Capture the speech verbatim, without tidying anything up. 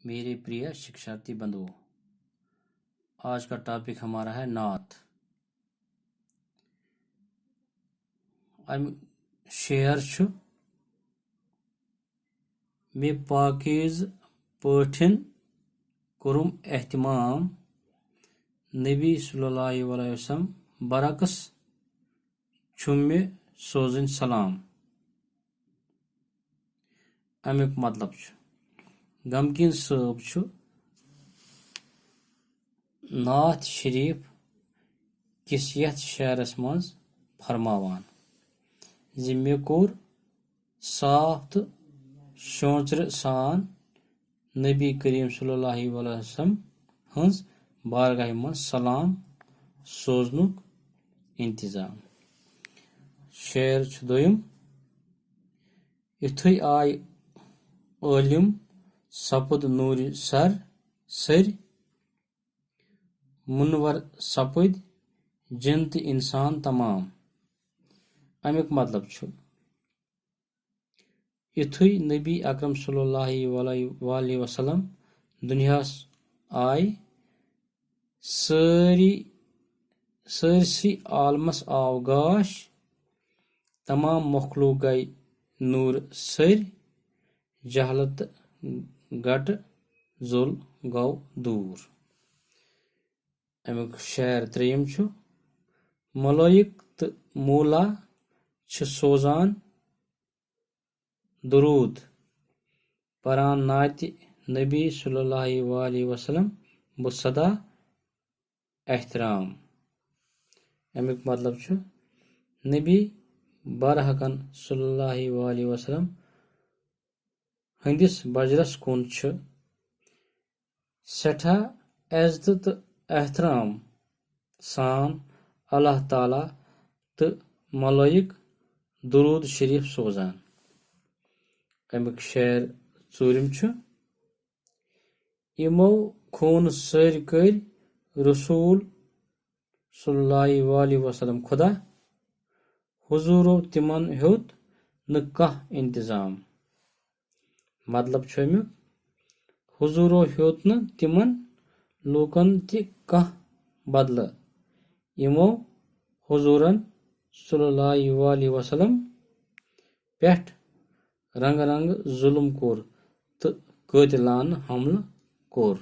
میرے پریہ شکشارتھی بندھو، آج کا ٹاپک ہمارا ہے نعت۔ اَمہِ شعر چھُ، مےٚ پاکیز پٲٹھۍ کوٚرُم اہتمام، نبی صلی اللہ علیہ وسلم برعکس چھُم مےٚ سوزٕنۍ سلام۔ اَمیُک مطلب چھُ، غمگیٖن صٲب چھُ نعت شریف کِس یَتھ شعرَس منٛز فرماوان زِ مےٚ کوٚر صاف تہٕ شونٛژرٕ سان نبی کریم صلی اللہ علیہ وسلم ہٕنٛز بارگاہہِ منٛز سلام سوزنُک انتظام۔ شعر چھُ دوٚیُم۔ یُتھُے آے عٲلِم سپُد نوٗرِ سر سٔرۍ، مُنوَر سپٕدۍ جِن تہٕ اِنسان تمام۔ اَمیُک مطلب چھُ، یُتھُے نبی اکرم صلی اللہ علیہ وآلہ وسلم دُنیاہَس آے، سٲری، سٲرسٕے عالمَس آو گاش، تمام مخلوق گٔے نوٗر سٔرۍ، جہلت گٹہٕ زوٚل گوٚو دوٗر۔ اَمیُک شعر ترٛیٚیِم چھُ، ملٲیِک تہٕ مولا چھِ سوزان درود، پران نعتِ نبی صلی اللہ علیہ وسلم بہٕ سدا احترام۔ اَمیُک مطلب چھُ، نبی برحقن صلی اللہ علیہ وسلم ہٕنٛدِس بجرس کُن چھِ سٮ۪ٹھاہ عزتہٕ تہٕ احترام سان اللہ تعالیٰ تہٕ ملٲیِک درود شریف سوزان۔ اَمیُک شعر ژوٗرِم چھُ، یِمو خوٗنہٕ سٲرۍ کٔرۍ رسول صلی اللہ علیہ وسلم خدا، حضوٗرو تِمن ہیوٚت نہٕ کانٛہہ انتظام۔ مطلب چھُ اَمیُک، حضوٗرو ہیوٚت نہٕ تِمن لوٗکن تہِ کانٛہہ بدلہٕ، یِمو حضوٗرن صلی اللہ علیہ وسلم پٮ۪ٹھ رنگہٕ رنگہٕ ظُلم کوٚر تہٕ قٲتلانہٕ حملہٕ کوٚر۔